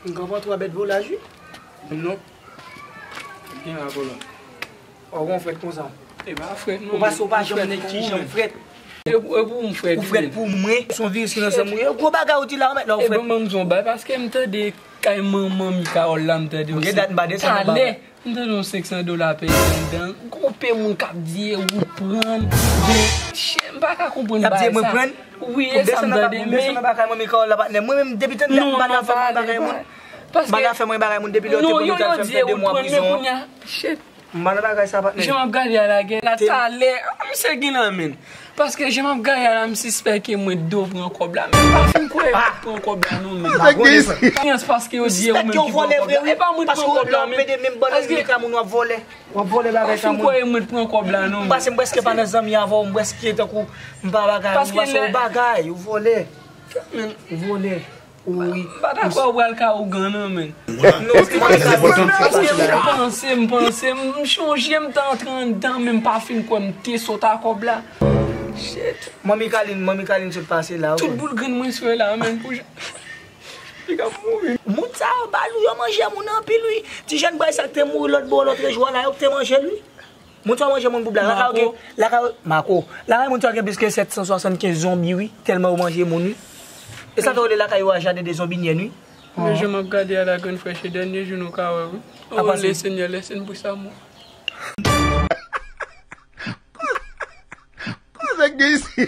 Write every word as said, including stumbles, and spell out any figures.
M ka pran twa bèt volaj, wi. Non. Gen la, kolon. Ou gon frèt konsa. E pa frèt non. Ou pa, ou pa janm nèg ki janm frèt. E pou, e pou m frèt. Ou frèt pou mwen. Son viris ki nan san mwen. Gwo bagay ou di la, ou mèt la, ou frèt. E bon, ban m di yon bagay, paske m tande kay manman Mikawòl la, m tande yon. Gen dat m pa desann yon bagay. M tande yon senk san dola peye anndan. Gon pe moun k ap di e wout pran. M pa ka konprann bagay sa. Wi, e sa m tande, men. Desann nan bagay mwen, Mikawòl la, patnè. Mwen menm, depi tande m pa nan fè mwen bagay moun. M pa nan fè mwen bagay moun depi lè yo te pran m, yo al fè m fè de mwa prizon. M pa nan bagay sa, patnè. Jan m ap gade a la, gen la talè. Misye gen nan men. Paske jan m ap gade a la, m sispèk ke Mwendo pran kòb la. Men m pa fin kwè Mwendo pran kòb la non, men. Paske yo di e ou menm ki pran kòb la. E pa Mwendo pran kòb la, men. Paske w ap pede menm bannann li ka moun w ap vòlè. W ap vòlè bagay sa moun. M pa fin kwè Mwendo pran kòb la non, men. M pase, m prèske pa nan zanmi avè w, m prèske tankou m pa bagay. Paske w bagay, ou vòlè. Ou vòlè. Wi. M pa ta kwè ou pral ka ougan non, men. Paske m panse, m panse, m chonje m t antre anndan, men m pa fin kwè m te sot a kòb la. Shit. Manmi Kalin, manmi Kalin sot pase la, wi. Tout boul grenn mwen swe la, men, pou jan. Li ka mouri. Moun sa yo, bal yo, yo manje moun anpil, wi. Ti jèn bway sa k te mouri lòt bò, lòt rejyon la, yo k te manje l, wi. Moun sa yo manje moun pou blag. Lakay yo gen, lakay yo, Mako. Lakay moun sa yo gen plis ke sèt san swasannkenz zonbi, wi. Tèlman yo manje moun, wi. E sa fè yo rele lakay yo a jaden de zonbi nyèn, wi. Men jan m ap gade a la, grann frè, se dènye jou nou ka wè, wi. O Lesenyè, lese n pou sa mò. Kòman sa k gen isi?